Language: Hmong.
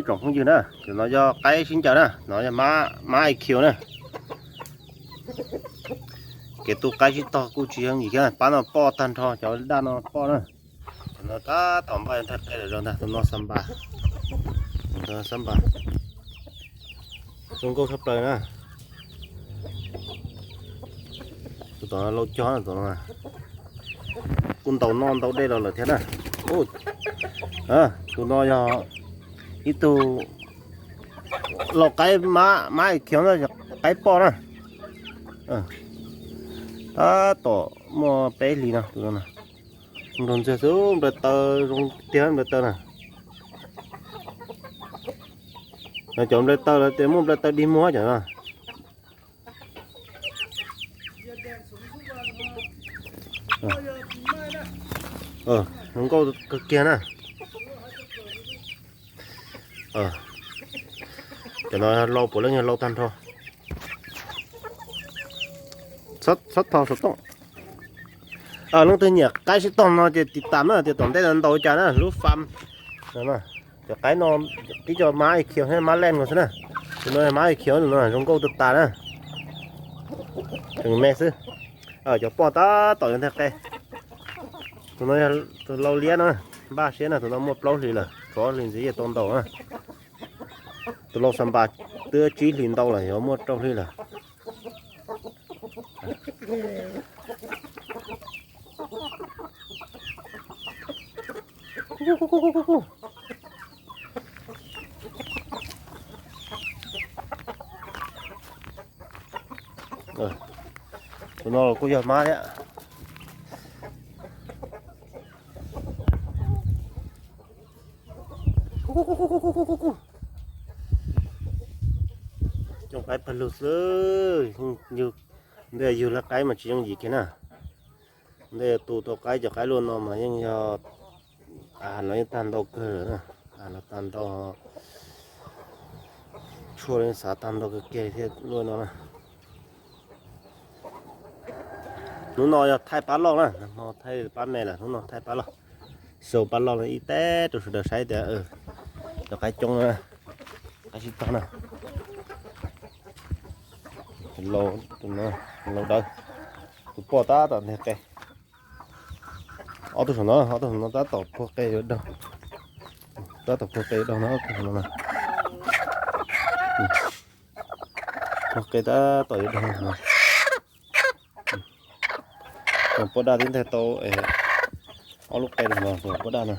Tsoom phooj ywg na, cov no yog qaib sib ncaws na, no yog mab I Q na. Kev tu qaib sib tog kuj tsis yooj yim thiab, pab no poj tag nrho, cov daj no poj na. Cov no tab tom npaj ntag, qe lawm zog ntag, tus no xab npas, xab npas zoo nkauj tshaj plaws na. Tus tom no lau cog na, tus no kuj ntaus noj ntau dej los lawm thiab na. Tus no yog ib tug lau qaib mab I Q na, qaib poj na. Tab tom muaj peb hlis no, tus no na. Nrog ntxiag xwb, nplai taw zoo tiag nplai taw na. Cov nplai taw lawv tias muaj nplai taw dig muag cov no. Zoo nkauj kawg kiag na. Cov no lau puav leej yog lau tag nrho. Txhob tho xov tooj. Leej twg nyiam qaib sib tog no ces tiv tam na, tias tom ntej no ntaus cas na, lub fam. Cov qaib no tib co mab I Q thiab mab lej no xwb na. Tus no mab I Q, tus no zoo nkauj tag tas na. Tseem me xwb. Cov poj tab tom yuav nteg qe. Tus no yog tus lau liab no, npaj siab na, tus no muaj plaub hlis lawm, tshuav hlis ntxiv yeej tau ntaus na. Tus lau xab npas twb tsib hlis ntau lawm, yuav muaj rau hli lawm. Tus no kuj yog mab thiab. Cov qaib pawg lug xwb, ntej yug lawv qaib mas tsis yooj yim kiag na. Ntej tu tau qaib, cov qaib luaj no mas yeej yog, av los yeej tag ntau kawg lawm na, av los tag ntau, tshuaj los yeej xav tag ntau kawg kiag thiab luaj no na. Hnub no yog thaij pab loj na, nag hmo thaij pab me lawm, hnub no thaij pab loj. Sau pab loj no ib teg rau sawv daws saib tias cov qaib coob na, qaib sib tog na. Lau dawb, tus poj tab tom nteg qe. Ob tug saum no, ob tug saum no tab tom puag qe yuav daug. Tab tom puag qe yuav daug no, ob tug saum no. Puag qe tab tom yuav daug no. Poj daj twb nteg tau ob lub qe no, poj daj no.